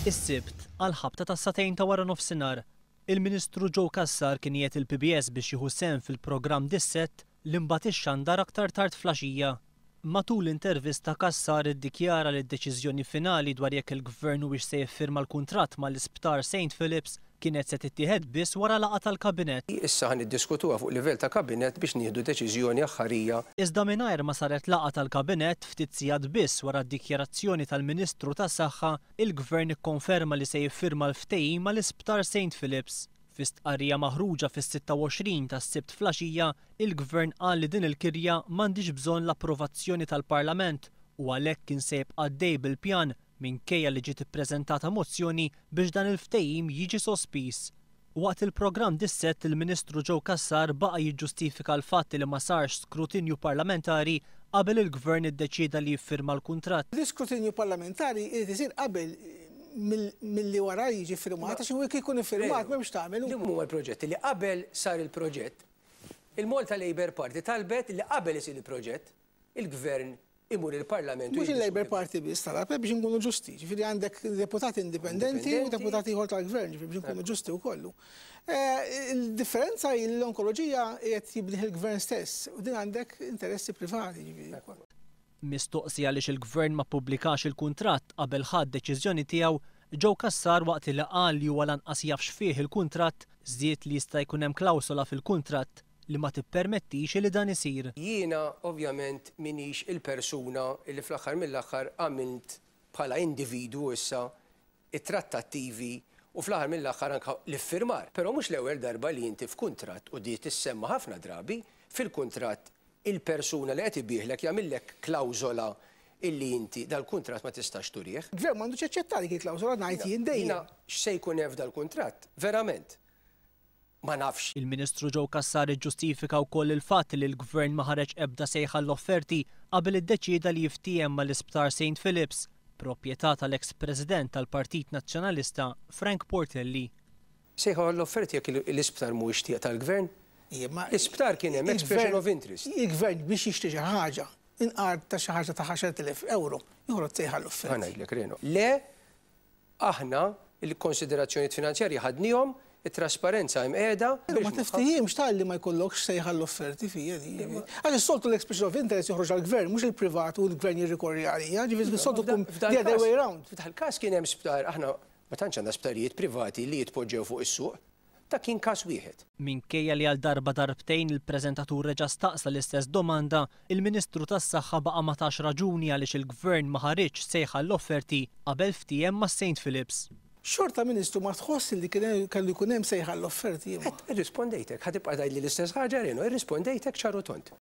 Is-Sibt, għall-ħabta tas-sagħtejn ta' waranofsinhar, il-Ministru Joe Cassar kien qiegħed il-PBS biex jieħu sehem fil-programm Dissett li mbagħad ixxandar aktar tard fl-għaxija. Matul l-intervista Cassar iddikjara li d-deċiżjoni finali dwar jekk il-Gvern huwiex se jiffirma l-kuntratt mal-Isptar Saint Philip's kienet se tittieħed biss wara laqgħa tal-Kabinett. Issa ħa niddiskutuha fuq livell ta' Kabinett biex nieħdu deċiżjoni aħħarija. Iżda mingħajr ma saret laqgħa tal-Kabinett, ftit sigħat biss wara d-dikjarazzjoni tal-Ministru tas-Saħħa, il-Gvern ikkonferma li se jiffirma l-ftehim mal-Isptar Saint Philip's. Fi stqarrija maħruġa fis-26 tas-Sibt fl-għaxija, il-Gvern qal li din il-kirja m'għandhiex bżonn l-approvazzjoni tal-Parlament u għalhekk kien se jibqa' għaddej bil-pjan minkejja li ġiet ippreżentata mozzjoni biex dan il-ftehim jiġi sospiż. Waqt il-programm Dissett il-Ministru Joe Cassar baqa' jiġġustifika l-fatt li ma sarx skrutinju parlamentari qabel il-Gvern iddeċieda li jiffirma l-kuntratt. L-iskrutinju parlamentari jrid isir qabel milli wara jiġi ffirmat għax jekk ikun iffirmat m'hemmx x'tagħmel. Liema huma l-proġetti li qabel sar il-proġett, il-Malta Labour Party talbet li qabel isir il-proġett, il-Gvern imur il-Parlament u Mhux il-Labour Party biss talab, biex inkunu ġusti, ġifieri għandek deputati indipendenti u deputati ieħor tal-Gvern, ġifieri biex inkunu ġusti wkoll. Il-differenza hi li l-onkoloġija qiegħed jibnih il-Gvern stess u din għandek interessi privati, ġifieri wkoll. Mistoqsi għaliex il-Gvern ma ppubblikax il-kuntratt qabel ħa d-deċiżjoni tiegħu, Joe Cassar waqt li qal li huwa lanqas jaf x'fih il-kuntratt, żied li jista' jkun hemm klawsola fil-kuntratt li ma tippermettix li dan isir. Jiena ovvjament m'iniex il-persuna li fl-aħħar mill-aħħar għamilt bħala individwu issa it-trattattivi u fl-aħħar mill-aħħar anke l-iffirmar. Però mhux l-ewwel darba li inti f'kuntratt, u di tissemma ħafna drabi, fil-kuntratt il-persuna li qed ibigħlek jagħmillek klawżola illi inti dal-kuntratt ma tistax turih. Gvern m'għandux jaċċetta dik il-klawżola ngħid jien dejjem. Jiena x'se jkun hemm f'dal-kuntratt, verament, ma nafx. Il-Ministru Joe Cassar iġġustifika wkoll il-fatt li l-Gvern ma ħareġ ebda sejħa għall-offerti qabel iddeċieda li jiftiehem mal-Isptar Saint Philip's, proprjetà tal-eks President tal-Partit Nazzjonalista Frank Portelli. Sejħa għall-offerti jekk l-isptar mhuwiex tieq tal-Gvern? L-isptar kien hemm expression of interest. Il-Gvern biex jixtri xi ħaġa, inqar ta' xi ħaġa ta' 10,000 ewro, joħroġ sejħa għall-offerti. Ħa ngħidlek Reno. Le, Aħna l-konsiderazzjonijiet finanzjarji ħadniehom, it-trasparenza hemm qiegħda. Però ma tiftihimx talli ma jkollokx sejħa għall-offerti fija din. Għax is-soltu l-expression of interest joħroġ għall-gvern, mhux il-privat u l-gvern jirrikorri għalija, ġifieri s-soltu tkun the other way round. F'dal-każ kien hemm sptar, aħna ma tantx għandna sptarijiet privati li jitpoġġew fuq is-suq. Dak kien każ wieħed. Minkejja li għal darba darbtejn il-preżentatur reġa' staqsa l-istess domanda, il-Ministru tas-Saħħa baqa' ma tax raġuni għaliex il-Gvern ma ħariġx sejħa għall-offerti qabel ftiehem ma' Saint Philips. Xorta Ministru ma tħoss li kien kellu jkun hemm sejħa għall-offerti imma. Irrispondejtek, ħa tibqa' tgħidli l-istess ħaġa Reno, irrispondejtek ċar u tond.